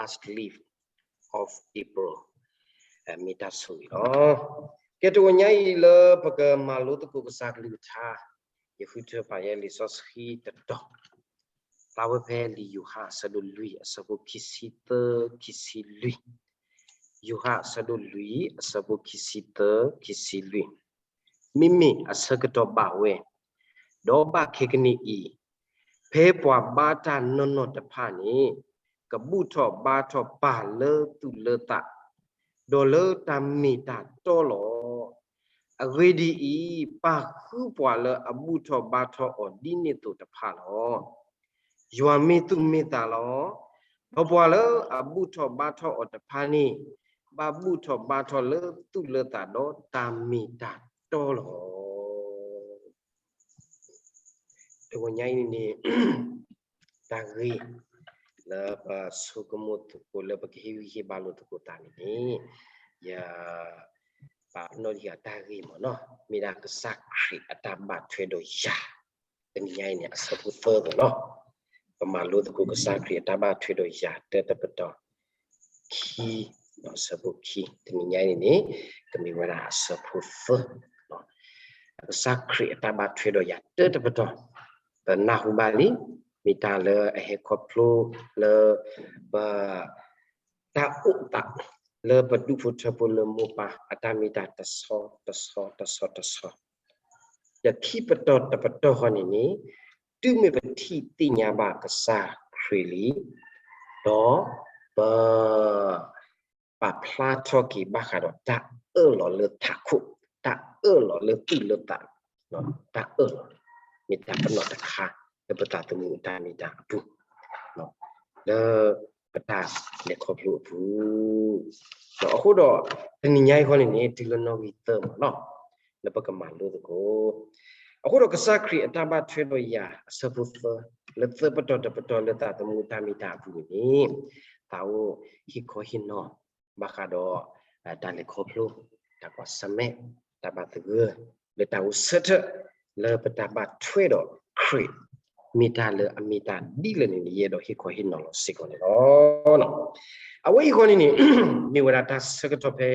last leaf of April. မ့ၢ်တၢ်ဆိၣ်ဂ့ၤလီၤ. ကဲ တဂီၤညါအံၤလၢပကမၤလိသကိးကစၢ်ကလုၢ်ကထါ, ယဃုထၢဖးယဲလံာ်စီဆှံတတီၤ, ဖျါဝဲဖဲလံာ်ယိၤဟၣ်အဆၢဒိၣ်လွံၢ်အဆၢဖိခံဆံသၢ ခံဆံလွံၢ်, ယိၤဟၣ်အဆၢဒိၣ်လွံၢ် အဆၢဖိခံဆံသၢ ခံဆံလွံၢ်. မ့မ့ၢ်အဆၢကတီၢ်ဘၣ်ဝဲ, ဒီးဘၣ်ခဲကနံၣ်အံၤ, ဖဲပှၤဘါတၢ်နီၢ်နီၢ်တဖၣ်န့ၣ် ကဘူၣ်ထီၣ်ဘါထီၣ်ပၢ်လၢသူၣ်လၢသး, ဒီးလၢတၢ်မ့ၢ်တၢ်တီလီၤ. အဂ့ၢ်ဒ်အံၤ, ပၢ်ဃုပှၤလၢအဘူၣ်ထီၣ်ဘါထီၣ်အီၤဒ်န့ၣ်အသိးတဖၣ်လီၤ. ယွၤမ့ၢ်သူၣ်မ့ၢ်သးလီၤ. ဒီးပှၤလၢအဘူၣ်ထီၣ်ဘါထီၣ်အီၤတဖၣ်န့ၣ်, ဘၣ်ဘူၣ်ထီၣ်ဘါထီၣ်လၢသူၣ်လၢသးဒီးတၢ်မ့ၢ်တၢ်တီလီၤ. တဂီၤညါအံၤန့ၣ် တၢ်ဂ့ၢ် လၢပဆိကမိၣ်သကိး လၢပကဟ့ၣ်ဂံၢ်ဟ့ၣ်ဘါလိာ်သကိးသးန့ၣ်န့ၣ်, ယ ပာ်နီၣ်တံၢ်အတၢ်ဂ့ၢ်မ့ၢ်နီၤ, မ့ၢ်ဒၣ်ကစၢ်ခရံာ်အတၢ်ဘၣ်ထွဲဒီးယၤ, တနံၤညါအံၤန့ၣ် အဆၢဖိသၢသ့ၣ်နီၤ, ပမၤလိသကိးကစၢ်ခရံာ်အတၢ်ဘၣ်ထွဲဒီးယၤ တၢတပတီၢ်ခံ, ဒီးအဆၢဖိခံ, တနံၤညါအံၤန့ၣ်န့ၣ် ကမ့ၢ်ဝဲဒၣ်အဆၢဖိသၢ ကစၢ်ခရံာ်အတၢ်ဘၣ်ထွဲဒီးယၤ တၢတပတီၢ်, ပနၢ်ဟူဘၣ်လံ, မ့ၢ်တၢ်လၢအဟဲခီဖျိလၢ ပ တၢ်အိၣ်သး လၢပဒူၣ်ဖိထၢဖိလၢမိၢ်ပၢ်အတၢ်မ့ၢ်တၢ်တဆီတဆီတဆီတဆီ, ဒီးခံပတီၢ်တပတီၢ်ဃီန့ၣ်န့ၣ်, တုၤမ့ၢ်ပထံၣ်သ့ၣ်ညါဘၣ်ကစၢ်ခရံာ်လံ, ဒီးပ ပာ်ဖျါထီၣ်က့ၤဘၣ်ဃးဒီးတၢ်အၢၣ်လီၤလၢထးခိၣ်, တၢ်အၢၣ်လီၤလၢသူၣ်လၢသး, တၢ်အၢၣ်လီၤ မ့ၢ်တၢ်ပနီၣ်တခါ လၢပသးသမူအတၢ်မ့ၢ်တၢ်အပူၤ, လၢပတၢ်လဲၤခီဖျိအပူၤ, ဒီးအဃိဒီး တနံၤညါအံၤဃီန့ၣ်န့ၣ် တုၤလၢနီၣ်ဂံၢ်သၢမ့ၢ်နီၤ, လၢပကမၤလိသကိး, အဃိဒီးကစၢ်ခရံာ်အတၢ်ဘၣ်ထွဲဒီးယၤ အဆၢဖိသၢ, လၢသၢပတီၢ်တပတီၢ်လၢသးသမူအတၢ်မ့ၢ်တၢ်အပူၤန့ၣ်န့ၣ်, သးအိၣ်ဟ့ၣ်ခီဟ့ၣ်နီၤ ဘၣ်ဃးဒီး တၢ်လဲၤခီဖျိ, တၢ်ကွၢ်ဆၢၣ်မဲာ်, တၢ်ဘၣ်သဂၢၢ်, လၢတၢ်အိၣ်ဆၢထၢၣ် လၢပတၢ်ဘၣ်ထွဲဒီးခရံာ် မ့ၢ်တၢ်လၢအမ့ၢ်တၢ်ဒ်လဲၣ်န့ၣ်န့ၣ် ယအဲၣ်ဒိးဟ့ၣ်ခီဟ့ၣ်နီၤလီၤစ့ၢ်ကီးန့ၣ်လီၤ. အဝဲအံၤဃီန့ၣ်န့ၣ် မ့ၢ်ဝဲဒၣ်တၢ်ဆၢကတီၢ်ဖဲ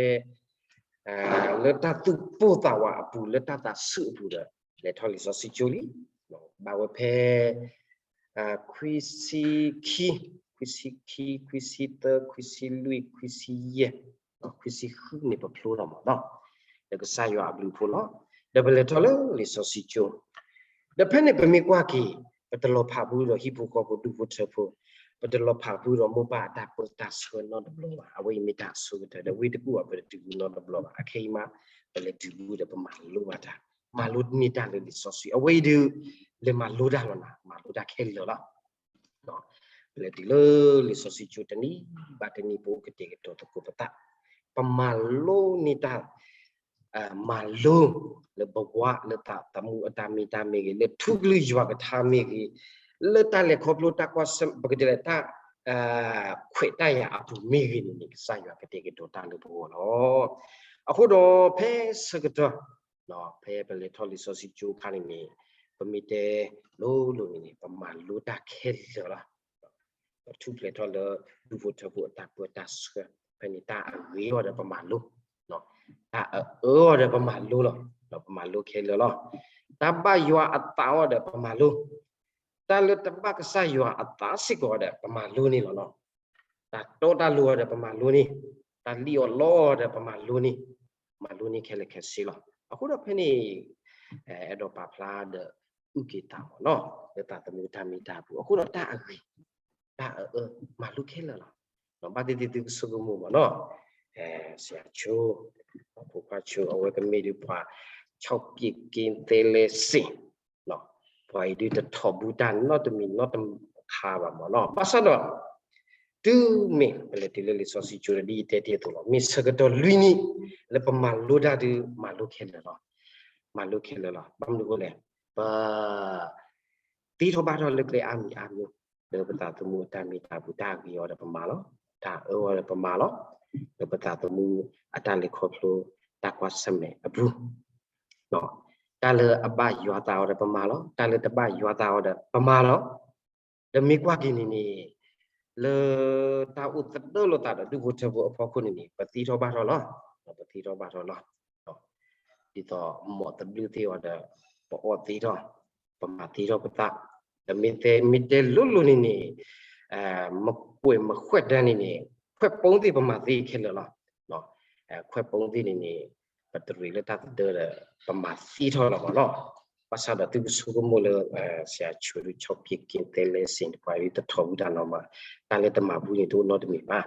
လၢတၢ်သူၣ်ပိၢ်သးဝးအပူၤ လၢတၢ်သးဆူၣ်အပူၤဒီး လဲၤထီၣ်လံာ်စီဆှံကၠိလံ, ဘၣ်ဝဲဖဲ ခွံဆံခံ, ခွံဆံခံ, ခွံဆံသၢ, ခွံဆံလွံၢ်, ခွံဆံယဲၢ်, ခွံဆံဃုန့ၣ် ပဖျိလီၤမ့ၢ်နီၤ, လၢကစၢ်ယွၤအဘျုးအဖှိၣ်လီၤ. ဒီးပလဲၤထီၣ်လၢလံာ်စီဆှံကၠိ, ဒီးဖဲန့ၣ်ပမ့ၢ်ကွၢ်က့ၤ ပတလီၤဖးဘူးဒီးဟံၣ်ဖိဃီဖိဒူၣ်ဖိထၢဖိ, ပတလီၤဖးဘူးဒီးမိၢ်ပၢ်အတၢ်ပၢတၢ်ဆှၢနီတဘျီဘၣ်. အဝဲအံၤမ့ၢ်တၢ်အဆိကတၢၢ်ဒီး ဝ့ၢ်တကူၣ်အီၤ ပတတုၤဘူးနီတဘျီဘၣ်. အခဲအံၤမး ပလဲၤတုၤဘူးဒီးပမၤလိဘၣ်တၢ်, မၤလိန့ၢ်တၢ်လၢလံာ်စီဆှံ. အဝဲအံၤဒီး လဲၤမၤလိတၢ်လီၤနၤ, မၤလိတၢ်ခဲလၢာ်လီၤ. ပလဲၤတုၤလၢလံာ်စီဆှံကၠိတနံၤဘၣ်တနံၤ ပအိၣ်ကတဲာ်ကတီၤသကိးပသး, ပမၤလိန့ၢ်တၢ် မၤလိလၢပဝးလၢသးသမူအတၢ်မ့ၢ်တၢ်မ့ၢ်ဂ့ၤ, လၢထူကလုၢ်ယွၤကထါမ့ၢ်ဂ့ၤ, လၢတၢ်လဲၤခီဖျိတၢ်ကွၢ်ဆၢၣ်, ပကတဲလၢတၢ် ခွဲးတၢ်ယာ်အပူၤမ့ၢ်ဂ့ၤန့ၣ်န့ၣ် ကစၢ်ယွၤကတဲာ်ကတီၤတၢ်လၢပဂီၢ်လီၤ. အဃိဒီးဖဲဆၢကတီၢ် ဖဲပလဲၤထီၣ်လံာ်စီဆှံကၠိအခါန့ၣ်န့ၣ် ပမ့ၢ်တဲလိၤလိၤန့ၣ်န့ၣ် ပမၤလိတၢ်ခဲလၢာ်လီၤ. ပထူၣ်ဖျဲးထီၣ်လၢဒူၣ်ဖိထၢဖိအတၢ်ပၢတၢ်ဆှၢ, ဖဲန့ၣ်တၢ်အဂ့ၤအီၤဒီးပမၤလိ, တၢ်အအၢအီၤဒီးပမၤလိလီၤ, ဒီးပမၤလိခဲလၢာ်လီၤ. တၢ်ဘၣ်ယွၤအသးအီၤဒီးပမၤလိ, တၢ်လၢတဘၣ်ကစၢ်ယွၤအသးစ့ၢ်ကီးဒီးပမၤလိန့ၣ်လီၤနီၤ. တၢ်တီတၢ်လိၤအီၤဒီးပမၤလိန့ၣ်, တၢ်လံၣ်အီၣ်လီအီၤဒီးပမၤလိန့ၣ်, မၤလိန့ၢ်ခဲလၢာ်ခဲဆ့လီၤ. အဃိဒီးဖဲန့ၣ် အဲၣ်ဒိးပာ်ဖျါဒီးအုၣ်က့ၤသးမ့ၢ်နီၤ လၢသးသမူတၢ်မ့ၢ်တၢ်ပူၤ, အဃိဒီးတၢ်အဂ့ၤ, တၢ်အအၢ မၤလိခဲလၢာ်လီၤ. ဘၣ်သ့ၣ်သ့ၣ်သုကဆိကမိၣ်မ့ၢ်နီၤ, ဆရာချိ, ဖိခွါချိ အဝဲကမ့ၢ်ဒုးပှၤ ခြောက်ပစ်ကင်းသဲလဲစ့ၣ်, ပှၤအံၤဒုးတထီၣ်ဘူးတၢ်နီတမံၤနီတခါဘၣ်မ့ၢ်နီၤ. ဘၣ်ဆၣ်ဒီး တုၤမ့ၢ်ပလဲၤတုၤလၢလံာ်စီဆှံကၠိဒီး ဒ်ယတဲတ့ၢ်အသိးလီၤ, မ့ၢ်ဆၢကတီၢ်လွံၢ်နံၣ် လၢပမၤလိတၢ်ဒုး မၤလိခဲလၢာ်လီၤ. မၤလိခဲလၢာ်လီၤ. ဘၣ်မနုၤအဃိလဲၣ်, ပ သ့ထီၣ်ဘၣ်ထီၣ်လၢကျဲအါမံၤအါမံၤ, လၢပသးသမူအတၢ်မ့ၢ်တၢ်ပူၤ တၢ်ဂ့ၤအီၤဒီးပမၤလီၤ, တၢ်အၢအီၤဒီးပမၤလီၤ, လၢပသးသမူအတၢ်လဲၤခီဖျိ တၢ်ကွၢ်ဆၢၣ်မဲာ်အပူၤ, တၢ်လၢအဘၣ်ယွၤသးအီၤဒီးပမၤလီၤ, တၢ်လၢတဘၣ်ယွၤသးအီၤဒီးပမၤလီၤ. ဒီးမ့ၢ်ကွၢ်က့ၤန့ၣ်န့ၣ် လၢတၢ်အိၣ်သဒၢလိာ်သးဒီးဒူၣ်ဖိထၢဖိအဖီခိၣ်န့ၣ်န့ၣ် ပသ့ထီၣ်ဘၣ်ထီၣ်လီၤ. ပသ့ထီၣ်ဘၣ်ထီၣ်လီၤ. ဒ်သိးမီၢ်သဘျုၣ်သ့ၣ်အီၤဒီး ပအီၣ်သ့ထီၣ်, ပမၤသ့ထီၣ်ပသး, ဒီးမ့ၢ်တဲ မ့ၢ်တဲလိၤလိၤန့ၣ်န့ၣ် မကွဲးမဃဲးတၢ်န့ၣ်န့ၣ် ခွဲးပိသ့ၣ်ပမၤသ့ခဲလၢာ်လီၤ. ခွဲးပိသ့ၣ်န့ၣ်န့ၣ် ပတရံးလၢတၢ်သဒၢဒီး ပမၤသ့ထီၣ်လီၤမးနီၤ. ဘၣ်ဆၣ်ဒီးသုကဆိကမိၣ်လၢ ဆရာချို ဒီး ချီဖံက့သဲလဲစ့ၣ် တပှၤဒ်တထီၣ်ဝံတၢ်နီၤမး, တၢ်လၢတမၤဘူၣ်န့ၣ် တအိၣ်နီတမံၤဘၣ်,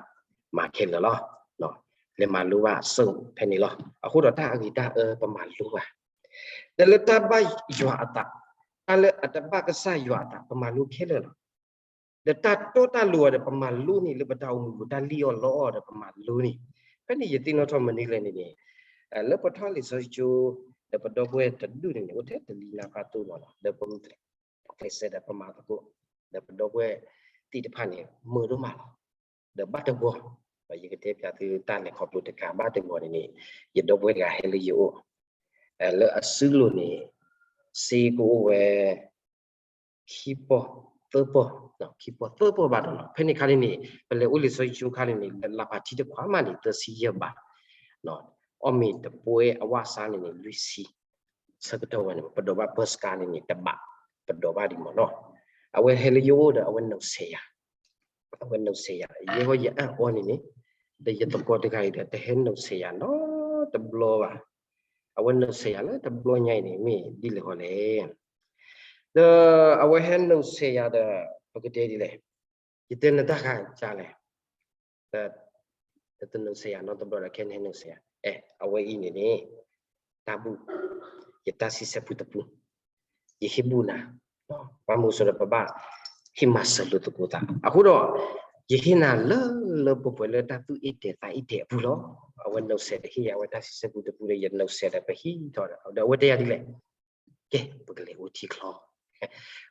မၤခဲလၢာ်လီၤ. လဲၤမၤလိဘၣ်စ့ၢ်ဖဲန့ၣ်လီၤ. အဃိဒီးတၢ်အဂ့ၤတၢ်အၢပမၤလိဘၣ် ဒီးလၢတၢ်ဘၣ်ယွၤအသး, တၢ်လၢအတဘၣ်ကစၢ်ယွၤအသး ပမၤလိခဲလၢာ်လီၤ. ဒီးတၢ်တီတၢ်လိၤအီၤဒီး ပမၤလိန့ၣ်လၢပတၢ်အိၣ်မူပူၤ တၢ်လံၣ်အီၣ်လီအီၣ်ဒီး ပမၤလိန့ၣ်, ဖဲန့ၣ်ယသ့ၣ်နီၣ်ထီၣ်မနုၤလဲၣ်န့ၣ်န့ၣ်, လၢပထီၣ်လံာ်စီဆှံကၠိ ဒီးပဒီပုၢ်ဝဲၢ်တဒူၣ်န့ၣ်န့ၣ် အိၣ်ထဲတလံၤနါပၢ်တိၢ်မးလီၤ. ဒီးပကျဲးစၢးဒီးပမၤသကိး, ဒီးပဒီပုၢ်ဝဲၢ်သ့ၣ်တဖၣ်န့ၣ် မုာ်ဒိၣ်မးလီၤ. ဒီးဘၣ်တဂီၤ, ဒီးယကတဲပျးသုတၢ်လဲၤခီဖျိတခါ ဘၣ်တဂီၤန့ၣ်န့ၣ်, ယဒီပုၢ်ဝဲၢ်တဂၤဟဲလၢယအိၣ်, လၢအစုလိၤန့ၣ် စ့ကအိၣ်ဝဲ ခံပီၢ်သၢပီၢ်, ခံပီၢ်သၢပီၢ်ဘၣ်ဒီးလီၤ. ဖဲန့ၣ်ခါန့ၣ်န့ၣ် ပလဲၤအိၣ်လံာ်စီဆှံကၠိခါန့ၣ်န့ၣ် လၢလၢ်ဖးထံတခွးမးန့ၣ် သၢဆံယဲၢ်ဘး, အီၣ်မ့ၤတပွဲအဝၣ်စါန့ၣ်န့ၣ် လွံၢ်ဆံ, ဆၢကတီၢ်ဝဲန့ၣ် ပဒိးဘၣ်ပၢစကါန့ၣ်န့ၣ် တဘး, ပဒိးဘၣ်ဒံးမးနီၤ. အဝဲဟဲလၢယအိၣ်ဒီး အဝဲနိးစဲးယၤ အဝဲနိးစဲးယၤ ယဲဃီယအၢၣ်အီၤန့ၣ်န့ၣ်, ဒီးယသကိးတဂၤအံၤဒီး တဟဲနိးစဲးယၤနီတဘျီဘၣ်. အဝဲနိးစဲးယၤလၢတဘျီညါအံၤန့ၣ် မ့ၢ်ဒ်လဲၣ်ဃီလဲၣ်. ဒီးအဝဲဟဲနိးစဲးယၤဒီး ပကတဲဒ်လဲၣ်, ယတဲနတၢ်ခါကလဲၣ်, ဒီးတနိးစဲးယၤနီတဘျီဒီး ခဲန့ၣ်ဟဲနိးစဲးယၤ, အဲ အဝဲအံၤန့ၣ်န့ၣ် တၢ်ဘူၣ်, ယတၢ်ဆံဆဲပူတပူ, ယဟ့ၣ်ဘူၣ်နၤ, ဘၣ်မနုၤအဃိဒီး ပဘၣ်ဟ့ၣ်မၤစၢၤလိာ်သကိးသး. အဃိဒီး ယဟ့ၣ်နၤလၢလၢပှဲၤပှဲၤလၢတၢ်သူၣ်အ့ၣ်တဲာ်သးအ့ၣ်တဲာ်အပူၤလီၤ. အဝဲနိးစဲးဒီးဟ့ၣ်ယၤအဝဲတၢ်ဆံဆဲပူတပူဒီး ယနိးစဲးဒီးပဟံးထီၣ်ဒီး ဒီးအဝဲတဲယၤဒ်လဲၣ်, ကဲ ပကလဲၤအိၣ်ထံချီ,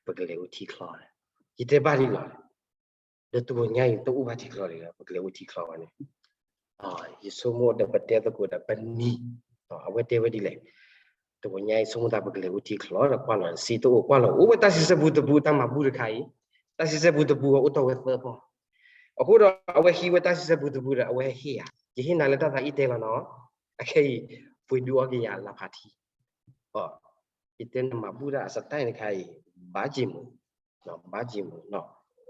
ပကလဲၤအိၣ်ထံချီ, ယတဲဘၣ်ဒ်လဲၣ်, ဒီးတဂီၤညါအံၤ တအိၣ်ဘၣ်ထံချီလံ, ပကလဲၤအိၣ်ထံချီဘၣ်န့ၣ်, ယဆိကမိၣ်ဒီးပတဲသကိးဒီးပနံၤ, အဝဲတဲဝဲဒ်လဲၣ်, တဂီၤညါအံၤ ဆိကမိၣ်သးပကလဲၤအိၣ်ထံချီဒီး ကွၢ်လီၤစ့တအိၣ် ကွၢ်လီၤ အိၣ်ဝဲတၢ်ဆံဆဲပူတပူ တၢ်မၤဘူၣ်တခါအံၤ, တၢ်ဆံဆဲပူတပူ အိၣ်တ့ၢ်ဝဲသၢပီၢ်, အဃိဒီးအဝဲဟံးဝဲတၢ်ဆံဆဲပူတပူဒီး အဝဲဟ့ၣ်ယၤ, ယဟ့ၣ်နၤလၢတၢ်သးအ့ၣ်တဲာ်လီၤနီၤ, အခဲအံၤ ပှ့ၤဒုးအီက့ၤယၤလၢ်ဖးထံ ယတဲနမၤဘူၣ်ဒၣ်အစတၢ်အံၤတခါအံၤ ဘၣ်က့ၤမုာ်, ဘၣ်က့ၤမုာ်နီၤ.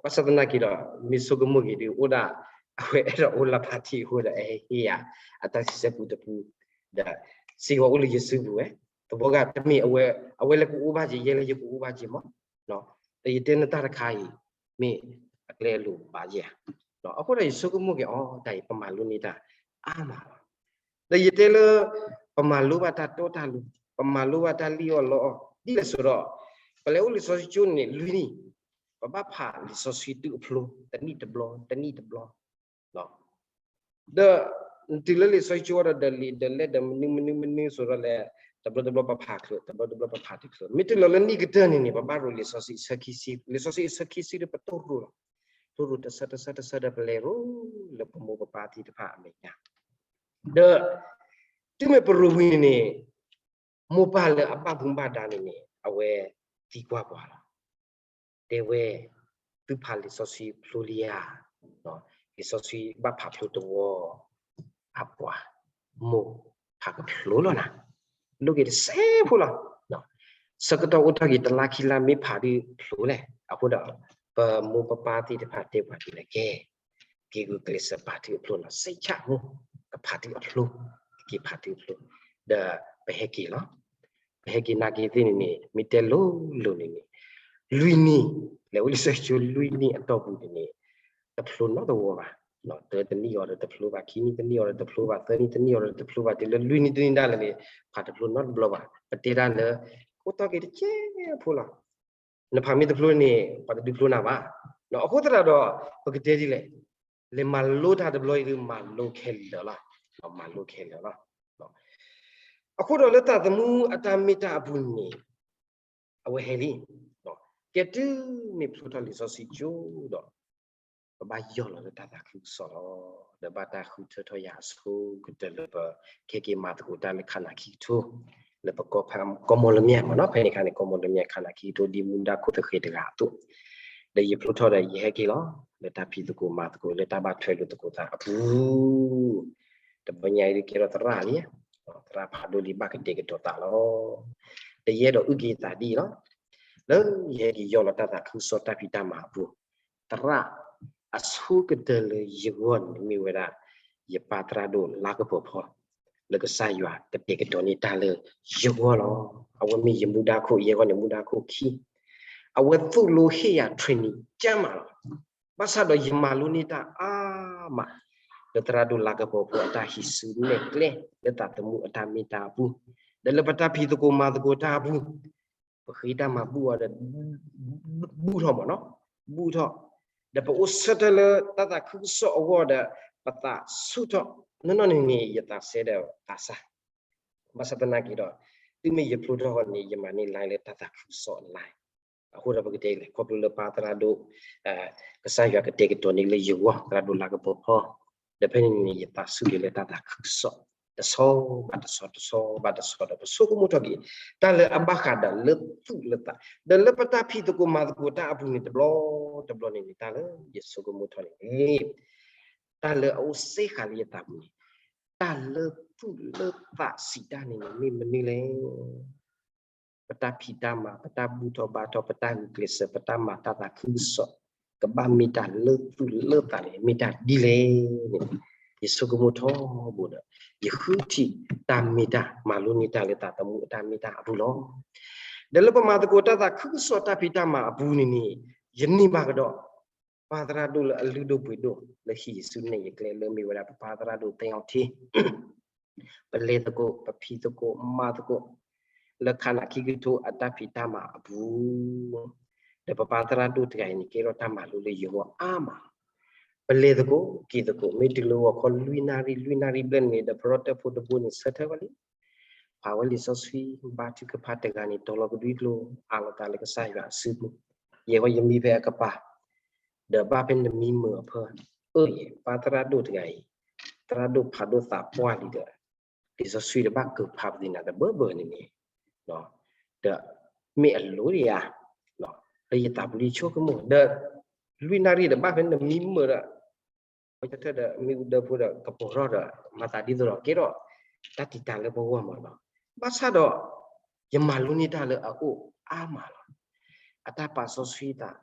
ဘၣ်ဆၣ်သနာ်က့ဒီး မ့ၢ်ဆိကမိၣ်က့ၤဒုးအိၣ်ဒၣ် အဝဲအဲၣ်ဒိးအိၣ်လၢ်ဖးထံအဃိဒီး အဟဲဟ့ၣ်ယၤ အတၢ်ဆံဆဲပူတပူ, ဒီးစ့ဂီၤအိၣ်လၢယစုပူၤဝဲ, သဘီဂၤတမ့ၢ်အဝဲ, အဝဲလၢကအိၣ်ဘၣ်က့ၤ ယဲလၢယကအိၣ်ဘၣ်က့ၤမး, ဒီးယတဲနတၢ်တခါအံၤ မ့ၢ်အကျဲအလိၤဘၣ်ယဲဧါ. အဃိဒီးယဆိကမိၣ်က့ၤအီၤ တၢ်အံၤ ပမၤလိန့ၢ်တၢ်အါမးလီၤ. ဒီးယတဲလၢ ပမၤလိဘၣ်တၢ်တီတၢ်လိၤ, ပမၤလိဘၣ်တၢ်လံၣ်အီၣ်လီအီၣ် ဒ်လဲၣ်ဆိဒီး ပလဲၤအိၣ်လံာ်စီဆှံကၠိန့ၣ် လွံၢ်နံၣ်, ပဘၣ်ဖးလံာ်စီဆှံတုၤအဖျိ တနံၣ်တဘျီ တနံၣ်တဘျီ ဒီး တုၤလၢလံာ်စီဆှံကၠိဒီး ဒီးလံာ်ဒီးလဲၢ်ဒီးမနုၤမနုၤမနုၤဆိဒီးလဲၣ်, တဘျီတဘျီပဖးချုး, တဘျီတဘျီပဖးတချုး, မ့ၢ်တုၤလီၤလၢနံၣ်ကတၢၢ်န့ၣ်န့ၣ် ပဘၣ်ရိၤလံာ်စီဆှံအဆၢခံဆံ, လံာ်စီဆှံအဆၢခံဆံဒီးပတိၢ်ရိၤလီၤ, တိၢ်ရိၤတဆၢတဆၢတဆၢဒီးပလဲၤရိၤလၢပမိၢ်ပပၢ်သ့ၣ်တဖၣ်အမဲာ်ညါ, ဒီး တုၤမ့ၢ်ပရိၤဝံၤန့ၣ်န့ၣ် မိၢ်ပၢ်လၢအဘၣ်မူဘၣ်ဒါန့ၣ်န့ၣ် အဝဲသံကွၢ်ပှၤလီၤ. တဲဝဲ သုဖးလံာ်စီဆှံဖျိလံဧါ, လံာ်စီဆှံဘၣ်ဖးဖျိတဝီ, အပှၤ, မိၢ်, ဖးကဖျိလီၤနၤ, လိၣ်က့ၤတစဲးဖိလီၤ. ဆၢကတီၢ်အိၣ်ထီၣ်က့ၤတလါခံလါ မ့ၢ်ဖးဒုးဖျိလဲၣ်. အဃိဒီး ပမိၢ်ပပၢ်သ့ၣ်တဖၣ်တဲပှၤဒ်လဲၣ်ကဲ က့ၤဂုာ်ကျဲးစၢးဖးဒုးအဖျိလီၤ, စ့ၢ်ကီးမိၢ် ကဖးဒုးအဖျိ, က့ၤဖးဒုးအဖျိ, ဒီးပဟဲက့ၤလီၤ. ပဟဲက့ၤနာ်က့ၤသ့ၣ်န့ၣ်န့ၣ် မ့ၢ်တဲလိၤလိၤန့ၣ်န့ၣ် လွံၢ်နံၣ်, လဲၤအိၣ်လံာ်စီဆှံကၠိလွံၢ်နံၣ်အတီၢ်ပူၤန့ၣ်န့ၣ် တဖျိနီတဝီဘၣ်. တနံၣ်အီၤဒီးတဖျိဘၣ်, ခံနံၣ်တနံၣ်အီၤဒီးတဖျိဘၣ်, သၢနံၣ်တနံၣ်အီၤဒီးတဖျိဘၣ်, တုၤလၢလွံၢ်နံၣ်တနံၣ်ဒၣ်လဲာ်န့ၣ် ဖးတဖျိနီတဘျီဘၣ်. ပတဲတၢ်လၢ အိၣ်တီၢ်က့ၤတစဲးဖိလီၤ. နဖးမ့ၢ်တဖျိန့ၣ် ပှၤတဒုးဖျိနၤဘၣ်. အဃိသတးဒီး ပကတဲဒ်လဲၣ်, လဲၤမၤလိတၢ်တဘျီအံၤဒုး မၤလိခဲလၢာ်လီၤ, မၤလိခဲလၢာ်လီၤ. အဃိဒီးလၢသးသမူအတၢ်မ့ၢ်တၢ်အပူၤန့ၣ် အဝဲဟဲလံ, ကဲတုၤမ့ၢ်ဖျိထီၣ်လံာ်စီဆှံကၠိဒီး ပဘၣ်ယီၢ်လီၤလၢတၢ်သးခုကစီၣ်လီၤ. ဒီးဘၣ်တၢ်ဃုထၢထီၣ်ယၤအဆိကတၢၢ်လၢပ ခဲက့ၤမၤသကိးတၢ်လၢခါနၤခံကထိ လၢပကီၢ်ဖး ကီၢ်မီၢ်လမၠဲၣ်မ့ၢ်နီၤ, ဖဲန့ၣ်အခါန့ၣ် ကီၢ်မီၢ်လမၠဲၣ်ခါနၤခံကထိ ဒ်မူဒါခိၣ်သဃဲၤတဂၤအသိး, ဒီးယဖျိထီၣ်ဒီးယဟဲက့ၤလီၤ လၢတၢ်ဖံးသကိးမၤသကိး လၢတၢ်ဘၣ်ထွဲလိာ်သကိးသးအပူၤ, တဘျီညါအံၤဒုးကဲထီၣ်သရၣ်လံ, သရၣ်ဖးဒိၣ်လံဘၣ်ကတဲာ်ကတီၤသးလီၤ. ဒီးယအဲၣ်ဒိးအုၣ်က့ၤသးဒ်အံၤလီၤ. လၢယဟဲက့ၤယီၢ်လီၤတၢ်သးခုကစီၣ်တၢ်ဖံးတၢ်မၤအပူၤ, သရၣ်အဆိကတၢၢ်လၢယဂီၢ်န့ၣ် မ့ၢ်ဝဲဒၣ် ယပၢ်သရၣ်ဒိၣ်လါကပီၤဖီ လၢကစၢ်ယွၤကတဲာ်ကတီၤန့ၢ်တၢ်လၢယဂီၢ်လီၤ. အဝဲမ့ၢ်ယမူဒါခိၣ်, ယဲဂီၢ်န့ၣ်မူဒါခိၣ်ခံ, အဝဲသိၣ်လိဟ့ၣ်ယၤ training ကၢမးလီၤ. ဘၣ်ဆၣ်ဒီးယမၤလိန့ၢ်တၢ်အါမး လၢသရၣ်ဒိၣ်လါကပီၤဖီအတၢ်ဟံးစုနဲၣ်ကျဲ လၢသးသမူအတၢ်မ့ၢ်တၢ်အပူၤ, ဒီးလၢပတၢ်ဖံးသကိးမၤသကိးတၢ်အပူၤ ပဃ့တၢ်မၤဘူၣ်အီၤဒီး ဘူၣ်ထီၣ်မးနီၤ, ဘူၣ်ထီၣ်, ဒီးပအိၣ်ဆၢထၢၣ်လၢတၢ်သးခုကစီၣ်အဂီၢ်ဒီး ပသးဆူၣ်ထီၣ်, နီၢ်နီၢ်န့ၣ်န့ၣ် ယသးစဲဒီးသးစၢ်, ဘၣ်ဆၣ်သနာ်က့ဒီး တုၤမ့ၢ်ယဖျိထီၣ်ဃီန့ၣ် ယမၤန့ၢ် line လၢတၢ်သးခုကစီၣ် line, အဃိဒီးပကတဲလဲၣ် ခီဖျိလၢပၢ်သရၣ်ဒိၣ် ကစၢ်ယွၤကတဲာ်ကတီၤန့ၢ်လၢယဂီၢ် သရၣ်ဒိၣ်လါကပီၤဖီ, ဒီးဖဲန့ၣ်န့ၣ် ယသးဆူၣ်က့ၤလၢတၢ်သးခုကစီၣ် တဆီဘၣ်တဆီ တဆီဘၣ်တဆီဒီး ပဆိကမိၣ်ထီၣ်က့ၤ တၢ်လၢအဘၣ်ဃးဒီးလၢသူၣ်လၢသး, ဒီးလၢပတၢ်ဖံးသကိးမၤသကိးတၢ်အပူၤန့ၣ် တဘျီတဘျီန့ၣ်န့ၣ် တၢ်လၢယဆိကမိၣ်ထီၣ်န့ၣ်န့ၣ် တၢ်လၢအအိၣ်စ့ၢ်ကီးလၢယသးပူၤန့ၣ် တၢ်လၢသူၣ်လၢသးစံးတၢ်န့ၣ်န့ၣ် မ့ၢ်မနုၤလဲၣ်. ပတၢ်ဖံးတၢ်မၤ, ပတၢ်ဘူၣ်ထီၣ်ဘါထီၣ်, ပတၢ်ဂုာ်ကျဲးစၢး, ပတၢ်မၤတၢ်သးခုကစီၣ် ကဘၣ်မ့ၢ်တၢ်လၢသူၣ်လၢသးန့ၣ် မ့ၢ်တၢ်ဒ်လဲၣ်န့ၣ် ယဆိကမိၣ်ထီဘိဒီး ယဃုထံၣ်တၢ်မ့ၢ်တၢ် မၤလိန့ၢ်တၢ်လၢသးသမူအတၢ်မ့ၢ်တၢ်အပူၤလီၤ. ဒီးလၢပမၤသကိးတၢ်သးခုကစီၣ်တၢ်ဖံးတၢ်မၤအပူၤန့ၣ်န့ၣ် ယန့ၢ်ဘၣ်ကဒီး ပၢ်သရၣ်ဒိၣ်လၢအလုၢ်ဒိၣ်ပှ့ၤဒိၣ် လၢဟံၣ်ယစုနဲၣ်ယကျဲလၢမ့ၢ်ဝဲဒၣ်ပပၢ်သရၣ်ဒိၣ်သ့ၣ်အီၤထံ ပလဲၤသကိး ပဖံးသကိး မၤသကိး လၢခါနၢ်ခံကထိအတၢ်ဖံးတၢ်မၤအပူၤ, ဒီးပပၢ်သရၣ်ဒိၣ်တဂၤအံၤန့ၣ် ကဲထီၣ်တၢ်မၤလိလၢယဂီၢ်အါမး, ပလဲၤသကိးက့ၤသကိး မ့ၢ်တုၤလၢဂီၤခီလွံၢ်နၣ်ရံၣ် လွံၢ်နၣ်ရံၣ်ဘျဲၣ်န့ၣ်ဒီး ပရီတၢၣ်ဖိတဘိန့ၣ် ဆၢထၢၣ်ဝဲလံ ဖးဝဲလံာ်စီဆှံ ဘါထုကဖၣ်တဂၤန့ၣ် တီၤလီၤကဒွံကျိ အးလီၤသးလၢကစၢ်ယွၤအစုပူၤ, ယဲၢ်ဂီၢ်ယမံဖဲအကပၤ, ဒီးဘၣ်ဖဲနမံမုာ်အဖၢ, အၢ ယဲၢ် ပၢ်သရၣ်ဒိၣ်တဂၤအံၤ, သရၣ်ဒိၣ်ဖးဒိၣ်သးပှၢ်လံဒီး လံာ်စီဆှံတဘၣ်ကဖးပသ့ၣ်နၤတဘၢဘၢန့ၣ်န့ၣ်, ဒီးမ့ၢ်အလိၤဒံးဧါ, လၢယသးပူၤလံဆိကမိၣ်, ဒီးလွံၢ်နၣ်ရံၣ်ဒီးဘၣ်ဖဲနမံမုာ်ဒီး ပှၤကထၢၣ်ဒီးမ့ၣ်အူဒၢဖိဒီးကပီၤထီၣ်ဒီး မၤသးဒ်သိးဒီးကဲထီၣ် တၢ်တံာ်တာ်လၢပဂီၢ်မးနီၤ, ဘၣ်ဆၣ်ဒီး ယမၤလိန့ၢ်တၢ်လၢအအိၣ်အါမးလီၤ. အတၢ်ပာ်စီဆှံသး,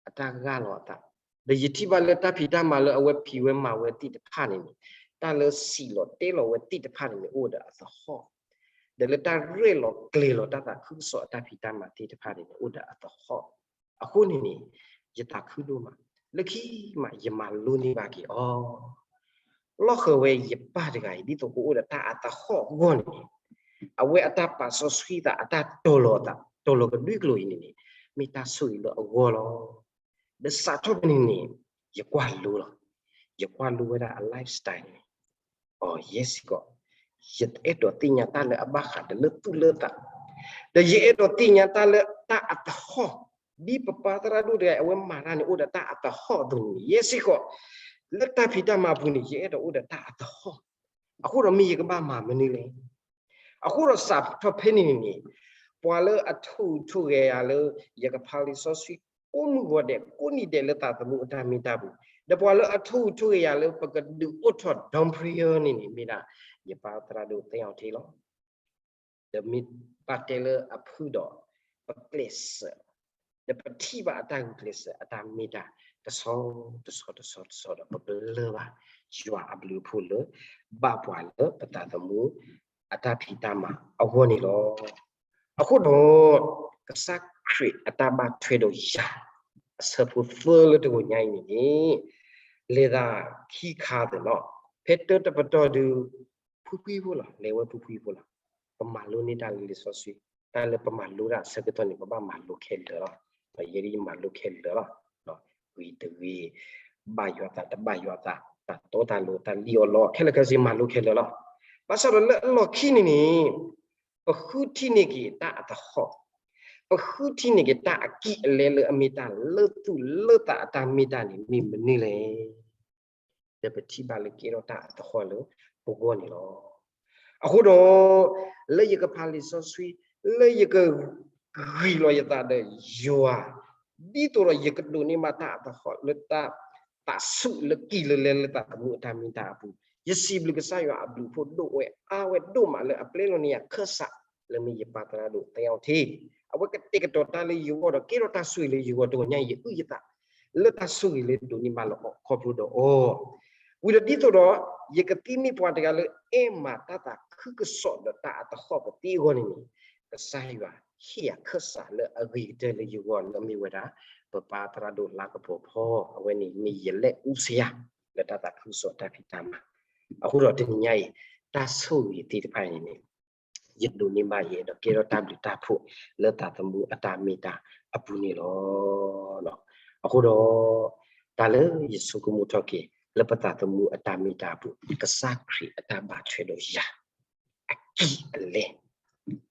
အတၢ်ဂၢ်လီၤအသး, ဒီးယထံၣ်ဘၣ်လၢတၢ်ဖံးတၢ်မၤလၢအဝဲဖံးဝဲမၤဝဲသ့ၣ်တဖၣ်န့ၣ်န့ၣ် တၢ်လၢစံးလီၤတဲလီၤဝဲသ့ၣ်တဖၣ်န့ၣ်န့ၣ် အိၣ်ဒီးအသဟီၣ်, ဒီးလၢတၢ်ရဲၣ်လီၤကျဲၤလီၤတၢ်သးခုကစီၣ်အတၢ်ဖံးတၢ်မၤသ့ၣ်တဖၣ်န့ၣ်န့ၣ် အိၣ်ဒီးအသဟီၣ်, အဃိန့ၣ်န့ၣ် ယသးခုဒိၣ်မး, လၢခံမး ယမၤလိန့ၢ်ဘၣ်က့ၤအီၤ လီၢ်ဃၢၤဝဲယပၢ်တဂၤအံၤ ဒ်သိးကအိၣ်ဒီးတၢ်အသဟီၣ်အဂီၢ်န့ၣ်, အဝဲအတၢ်ပာ်စီဆှံသး အတၢ်တီၤလီၤသး တီၤလီၤကဒွံကျိာ်အံၤန့ၣ်န့ၣ် မ့ၢ်တၢ်ဆိၣ်ဂ့ၤလၢအဂီၢ်လီၤ. ဒီးစးထီၣ်ဖဲန့ၣ်န့ၣ် ယကွၢ်လိလီၤ. ယကွၢ်လိဝဲဒၣ်အ lifestyle န့ၣ် အီၤ ယဲစ့ၢ်ကီး ယအဲၣ်ဒိးသ့ၣ်ညါတၢ်လၢအဘၣ်ဃးဒီးလၢသူၣ်လၢသး, ဒီးယအဲၣ်ဒိးသ့ၣ်ညါတၢ်လၢတၢ်အသဟီၣ်, ဒ်ပပၢ်သရၣ်ဒိၣ်တဂၤအံၤ အဝဲမၤတၢ်န့ၣ် အိၣ်ဒီးတၢ်အသဟီၣ်အသိးန့ၣ် ယဲစ့ၢ်ကီး လၢတၢ်ဖံးတၢ်မၤအပူၤန့ၣ် ယအဲၣ်ဒိးအိၣ်ဒီးတၢ်အသဟီၣ်, အဃိဒီးမ့ၢ်ယကဘၣ်မၤမနုၤလဲၣ်. အဃိဒီးစးထီၣ်ဖဲန့ၣ်န့ၣ်န့ၣ် ပှၤလၢအထိၣ်ဟူးထိၣ်ဂဲၤယၤလၢ ယကဖးလံာ်စီဆှံကိးမုၢ်ဂီၤဒဲး ကိးနံၤဒဲးလၢသးသမူအတၢ်မ့ၢ်တၢ်ပူၤ, ဒီးပှၤလၢအထိၣ်ဟူးထိၣ်ဂဲၤယၤလၢ ပကဒုးအိၣ်ထီၣ် dorm prayer န့ၣ်န့ၣ် မ့ၢ်ဒၣ် ယပၢ်သရၣ်ဒိၣ်သ့ၣ်အီၤထံလီၤ. ဒီးမ့ၢ်ဘၣ်တဲလၢအဖုၣ်ဒီး ပကျဲးစၢး, ဒီးပထံၣ်ဘၣ်အတၢ်ဂုာ်ကျဲးစၢးအတၢ်မ့ၢ်တၢ် တဆီတဆီတဆီဒီး ပကလၢၢ်ဘၣ် ယွၤအဘျုးအဖှိၣ်လၢ ဘၣ်ပှၤလၢပသးသမူ အတၢ်ဖံးတၢ်မၤအဂီၢ်န့ၣ်လီၤ. အဃိဒီး ကစၢ်ခရံာ်အတၢ်ဘၣ်ထွဲဒီးယၤ အဆၢဖိသၢလၢတဂီၤညါအံၤန့ၣ်န့ၣ် လဲၤသးခံခါသ့ၣ်နီၤ, ဖဲတၢတပတီၢ်ဒုး ဖှံဖှံဖိလီၤ, လဲၤဝဲဖှံဖှံဖိလီၤ. ပမၤလိန့ၢ်တၢ်လၢလံာ်စီဆှံ, တၢ်လၢပမၤလိတၢ်အဆၢကတီၢ်န့ၣ် ပဘၣ်မၤလိခဲလၢာ်လီၤ. ယဲဒၣ်ယမၤလိခဲလၢာ်လီၤ. ဂ့ၤတဂ့ၤ, ဘၣ်ယွၤသးတဘၣ်ယွၤသး, တၢ်တီတၢ်လိၤ တၢ်လံၣ်အီၣ်လီအီၣ် ခဲလၢာ်ခဲဆ့မၤလိခဲလၢာ်လီၤ. ဘၣ်ဆၣ်ဒီးလၢအလီၢ်ခံန့ၣ်န့ၣ် ပဃုထံၣ်န့ၢ်က့ၤတၢ်အသဟီၣ်, ပဃုထံၣ်န့ၢ်က့ၤတၢ်အကံၢ်အလဲလၢအမ့ၢ်တၢ်လၢသူၣ်လၢသးအတၢ်မ့ၢ်တၢ်န့ၣ် မ့ၢ်မနုၤလဲၣ်. ဒီးပထံၣ်ဘၣ်လၢကဲထီၣ်တၢ်အသဟီၣ်လၢပဂီၢ်န့ၣ်လီၤ. အဃိဒီး လၢယကဖးလံာ်စီဆှံ, လၢယကဂံၢ်လီၤယသးဒီးယွၤ, ဒ်သိးဒီးယကဒိးန့ၢ်ဘၣ်တၢ်အသဟီၣ်လၢတၢ်သးဆူၣ်လၢကံၢ်လၢလဲလၢသးသမူအတၢ်မ့ၢ်တၢ်အပူၤ, ယစံးဘျုးကစၢ်ယွၤအဘျုးအဖှိၣ်ဒိၣ်ဝဲအါဝဲဒိၣ်မး လၢအပျဲလီၤန့ၢ်ယၤခၢၣ်စးလၢမ့ၢ်ယပၢ်သရၣ်ဒိၣ်သ့ၣ်အီၤထံ, အဝဲကတဲာ်ကတီၤတၢ်လၢယဂီၢ်ဒီးကဲထီၣ်တၢ်ဆိၣ်ဂ့ၤလၢယဂီၢ်, တဂီၤညါအံၤယအုၣ်ယသးလၢတၢ်ဆိၣ်ဂ့ၤလၢဒိးန့ၢ်ဘၣ်လၢအီၤခီဖျိဒီးအီၤ, ဝံၤဒီးဒ်သိးဒီး ယကသံန့ၢ်ပှၤတဂၤလၢအဲၣ်မးတၢ်သးခုကစီၣ်ဒီးတၢ်အသဟီၣ်ကသ့အဂီၢ်န့ၣ်န့ၣ်, ကစၢ်ယွၤဟ့ၣ်ယၤခၢၣ်စးလၢအဂ့ၤကတၢၢ်လၢယဂီၢ်လၢအမ့ၢ်ဝဲဒၣ် ပပၢ်သရၣ်ဒိၣ်လါကပီၤဖီ, အဝဲန့ၣ်မ့ၢ်ယလဲၤအူစယၤ လၢတၢ်သးခုကစီၣ်တၢ်ဖံးတၢ်မၤ, အဃိဒီးတနံၤညါအံၤ တၢ်ဆိၣ်ဂ့ၤသ့ၣ်တဖၣ်အံၤန့ၣ်န့ၣ် ယဒိးန့ၢ်ဘၣ်ယဲဒီးကဲထီၣ်တၢ်ဘျုးတၢ်ဖှိၣ်လၢသးသမူအတၢ်မ့ၢ်တၢ်အပူၤန့ၣ်လီၤ. အဃိဒီး တၢ်လၢယဆိကမိၣ်ထီၣ်က့ၤ လၢပသးသမူအတၢ်မ့ၢ်တၢ်အပူၤ ကစၢ်ခရံာ်အတၢ်ဘၣ်ထွဲဒီးယၤ အကံၢ်အလဲ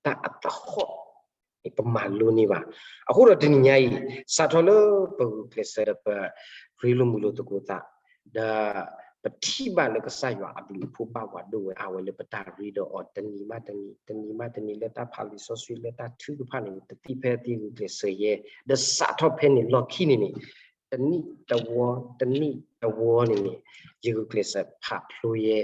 တၢ်အသဟီၣ် ပမၤလိန့ၢ်ဘၣ်. အဃိဒီးတနံၤညါအံၤ စးထီၣ်လၢပဂုာ်ကျဲးစၢးဒီးပရ့လိာ်မုာ်လိာ်သကိးသး, ဒီးပထံၣ်ဘၣ်လၢကစၢ်ယွၤအဘျုးအဖှိၣ်ဘၣ်ပှၤဒိၣ်ဝဲအါဝဲလၢပတၢ်ရ့ဒီးအီၤ တနံၤဘၣ်တနံၤ တနံၤဘၣ်တနံၤ လၢတၢ်ဖးလံာ်စီဆှံလၢတၢ်ထုကဖၣ်န့ၣ် တသံၣ်ဖဲသံဂုာ်ကျဲးစၢးယဲ, ဒီးစးထီၣ်ဖဲန့ၣ်လီၢ်ခံန့ၣ်န့ၣ် တနံၣ်တဝီ တနံၣ်တဝီန့ၣ်န့ၣ် ယဂုာ်ကျဲးစၢးဖးဖျိယဲ,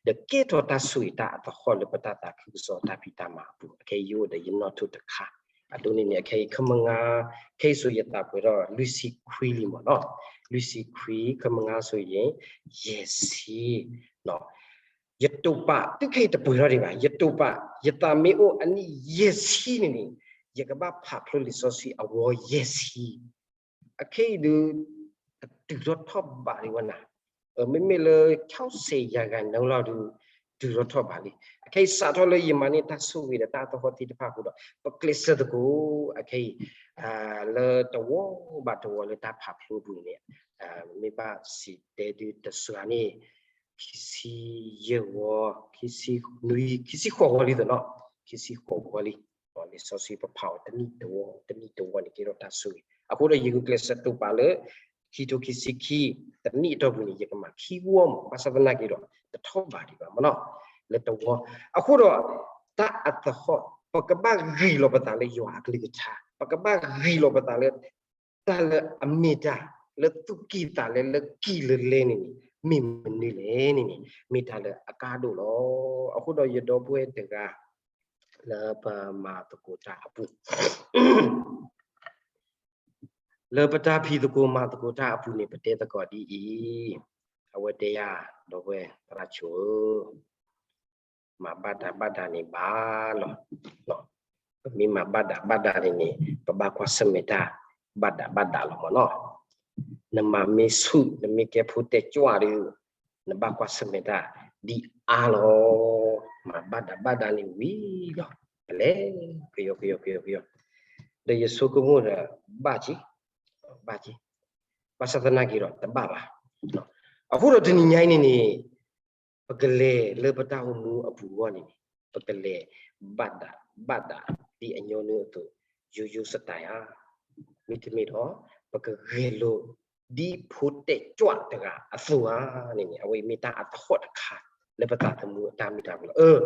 ဒီးကဲထီၣ်တၢ်ဆိၣ်ဂ့ၤတၢ်အသဟီၣ်လၢပတၢ်သးခုကစီၣ်တၢ်ဖံးတၢ်မၤအပူၤ, အခဲအံၤယအိၣ်ဒီးယနီၣ်ထိၣ်တခါ, အဒိန့ၣ်န့ၣ် အခဲအံၤ ခမငါ, ခဲအံၤဆိယသးပှဲၤထီၣ်လွံၢ်ဆံခွံလံမ့ၢ်နီၤ, လွံၢ်ဆံခွံ ခမငါဆိယဲ, ယဲၢ်ဆံ ယတိာ်ပာ် တုၤခဲအံၤတပှဲၤထီၣ်ဒံးဘၣ်, ယတိာ်ပာ် ယသးမ့ၢ်အိၣ်အနံၣ်ယဲၢ်ဆံန့ၣ်န့ၣ် ယကဘၣ်ဖးဖျိလံာ်စီဆှံအဝီယဲၢ်ဆံ, အခဲအံၤဒုး တတုၤထီၣ်ထီၣ်ဘးဒံးဝဲနၤ, မ့မ့ၢ်လၢ ခြောက်ဆယ်ရာခိုင်နှုန်း လီၤဒုး တုၤထီၣ်ထီၣ်ဘးလံ. အခဲအံၤစးထီၣ်လၢယမၤန့ၢ်တၢ်ဆိၣ်ဂ့ၤဒီးတၢ်သဟီၣ်သ့ၣ်တဖၣ်အဃိဒီး ပကျဲးစၢးသကိး အခဲအံၤ လၢတဝီဘၣ်တဝီလၢတၢ်ဖးဖျိအပူၤန့ၣ် မ့ၢ်ဘၣ်စံးတဲဒုးတစှၤန့ၣ် ခံဆံယဲၢ်ဝီ, ခံဆံနွံ, ခံဆံဃိးဝီလံသနီၤ, ခံဆံဃိးဝီလံ. လံာ်စီဆှံပဖးအီၤတနံၣ်တဝီ တနံၣ်တဝီန့ၣ် ကဲထီၣ်တၢ်ဆိၣ်ဂ့ၤ. အဃိဒီးယဂုာ်ကျဲးစၢးတိာ်ပာ်လၢ ခံထိခံဆံခံ တနံၣ်အတီၢ်ပူၤန့ၣ် ယကမၤခံဝီမး, ဘၣ်ဆၣ်သနာ်က့ဒီး တထီၣ်ဘးဒံးဘၣ်မ့ၢ်နီၤ, လၢတဝီ. အဃိဒီး တၢ်အသဟီၣ် ပကဘၣ်ဂ့ၤလီၤပသးလၢယွၤအကလုၢ်ကထါ, ပကဘၣ်ဂ့ၤလီၤပသးလၢ တၢ်လၢအမ့ၢ်တၢ်လၢသူၣ်ကံၢ်သးလဲ လၢကံၢ်လၢလဲန့ၣ်န့ၣ် မ့ၢ်မနုၤလဲၣ်န့ၣ်န့ၣ် မ့ၢ်တၢ်လၢအကါဒိၣ်လီၤ. အဃိဒီးယဒီပုၢ်ဝဲၢ်တဂၤ လၢပမၤသကိးတၢ်အပူၤ လၢပတၢ်ဖံးသကိးမၤသကိးတၢ်အပူၤန့ၣ် ပတဲသကိးဒ်အံၤ, အဝဲတဲယၤ ဒီပုၢ်ဝဲၢ်သရၣ်ဆိဧၢ, မၤဘၣ်ဒးဘၣ်ဒးန့ၣ်ဘၣ်လီၤ. ပမ့ၢ်မၤဘၣ်ဒးဘၣ်ဒးန့ၣ်န့ၣ် ပဘၣ်ကွၢ်ဆၢၣ်မဲာ်တၢ် ဘၣ်ဒးဘၣ်ဒးလီၤမ့ၢ်နီၤ. နမၤမ့ၢ်ဆူၣ် နမ့ၢ်ကဲဖိတဲာ်ကွၢ်ဒီး နဘၣ်ကွၢ်ဆၢၣ်မဲာ်တၢ်ဒ်အါလီၤ. မၤဘၣ်ဒးဘၣ်ဒးန့ၣ်ဝံၤလီၤ ပလဲၤ ကယီကယီကယီကယီ, ဒီးယဆိကမိၣ်ဒီး ဘၣ်က့ၤ ဘၣ်က့ၤ, ဘၣ်ဆၣ်သနာ်က့ဒီးတဘၣ်ဘၣ်. အဃိဒီးတနံၤညါအံၤန့ၣ်န့ၣ် ပကလဲၤလၢပတၢ်အိၣ်မူအပူၤအဂီၢ်န့ၣ်န့ၣ် ပကလဲၤဘၣ်ဒးဘၣ်ဒးဒ်အညီနုၢ်အသိး ယိယိစတးဧါ, မ့တမ့ၢ်ဒီး ပကဂဲၤလိာ်ဒ်ဖိတဲာ်ကွၢ်တဂၤအသိးဧါန့ၣ်န့ၣ် အဝဲအံၤမ့ၢ်တၢ်အသဟီၣ်တခါ လၢပသးသမူအတၢ်မ့ၢ်တၢ်ပူၤလီၤ.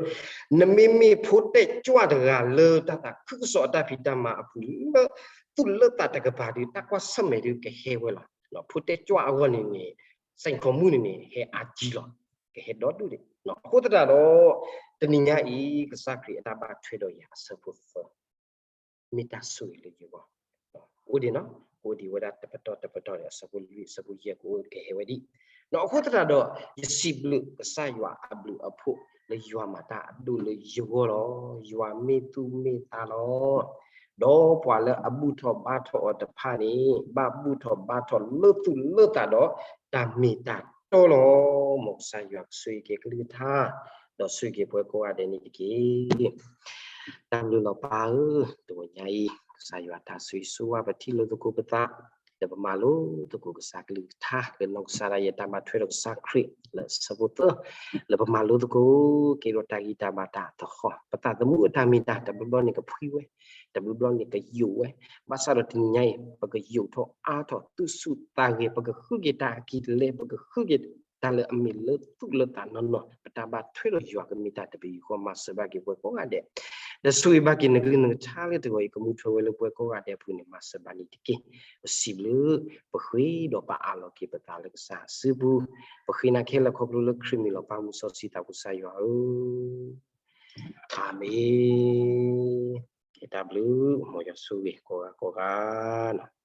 နမ့မ့ၢ်ဖိတဲာ်ကွၢ်တဂၤလၢတၢ်သးခုကစီၣ်အတၢ်ဖံးတၢ်မၤအပူၤ လၢသူၣ်လၢသးတကပၤဒီး တၢ်ကွၢ်ဆၢၣ်မဲာ်ဒီးကဟဲဝဲလီၤ. ဖိတဲာ်ကွၢ်အဂီၢ်န့ၣ်န့ၣ် စဲးခိးမူန့ၣ်န့ၣ် ဟဲအါကံလီၤ, ကဟဲဒီဒူၣ်ဒံး. အဃိသတးဒီး တနံၤညါအံၤ ကစၢ်ခရံာ်အတၢ်ဘၣ်ထွဲဒီးယၤအဆၢဖိသၢ မ့ၢ်တၢ်ဆိၣ်ဂ့ၤလၢယဂီၢ်, အိၣ်ဒံးနီၤ, အိၣ်ဒံးဝဲဒၣ်တပတီၢ်တပတီၢ်ဒီး အဆၢဖိလွံၢ် အဆၢဖိယဲၢ်ကအိၣ်ကဟဲဝဲဒံး. အဃိသတးဒီး ယစံးဘျုးကစၢ်ယွၤအဘျုးအဖှိၣ်လၢယွၤမၤတၢ်အဒိၣ်လၢယဂီၢ်လီၤ. ယွၤမ့ၢ်သူၣ်မ့ၢ်သးလီၤ. ဒီးပှၤလၢအဘူၣ်ထီၣ်ဘါထီၣ်အီၤတဖၣ်န့ၣ် ဘၣ်ဘူၣ်ထီၣ်ဘါထီၣ်လၢသူၣ်လၢသးဒီးတၢ်မ့ၢ်တၢ်တီလီၤ. မ်ကစၢ်ယွၤကဆိၣ်ဂ့ၤက့ၤကလုၢ်ကထါ ဒီးဆိၣ်ဂ့ၤက့ၤပှၤကိးဂၤဒဲးန့ၣ်တက့ၢ်. တၢ်ဘျုးလီၤပၢ်ဧၢ, တဂီၤညါအံၤ ကစၢ်ယွၤတၢ်ဆိၣ်ဂ့ၤဆိၣ်ဝါပထံၣ်လိာ်သကိးပသး လၢပမၤလိသကိးကစၢ်ကလုၢ်ကထါ လၢနီၢ်ကစၢ်ဒၣ်ယဲ တၢ်ဘၣ်ထွဲဒီးကစၢ်ခရံာ်လၢအဆၢဖိသၢ လၢပမၤလိသကိး ကဲထီၣ်တၢ်ဂံၢ်တၢ်ဘါတၢ်သဟီၣ် ပသးသမူအတၢ်မ့ၢ်တၢ် တဘျီဘျီန့ၣ်ကဖှံဝဲ, တဘျီဘျီန့ၣ်ကယိာ်ဝဲ, ဘၣ်ဆၣ်ဒီးတနံၤညါအံၤ ပကယိာ်ထီၣ်အါထီၣ်သူၣ်ဆူၣ်သးဂဲၤ ပကဃုက့ၤတၢ်အကံၢ်လဲ ပကဃုက့ၤတၢ်လၢအမ့ၢ်လၢသူၣ်လၢသးနီၢ်နီၢ် ပတၢ်ဘၣ်ထွဲဒီးယွၤကမ့ၢ်တၢ်တပယူာ်ဃီ မၤစၢၤဘၣ်က့ၤပှၤကိးဂၤဒဲး ဒီးဆိၣ်ဂ့ၤဘၣ်က့ၤနကလုၢ်နကထါလၢတဂီၤအံၤ ကမူထွဲဝဲလၢပှၤကိးဂၤဒဲးအပူၤန့ၣ် မၤစၢၤဘၣ်နံၤတက့ၢ်. ပစံးဘျုး, ပဃ့ဒီးပအးလီၤက့ၤပသးလၢကစၢ်စုပူၤ, ပဃ့နၤခဲလၢာ်ခီဖျိလၢခရံာ်မံၤလီၤ ပၢ်မုၢ်စီဆှံသးဘိကစၢ်ယွၤဧၢ, အၤမ့ၣ်. တၢ်ဘျုး, မ်ယွၤဆိၣ်ဂ့ၤကိးဂၤကိးဂၤလီၤ.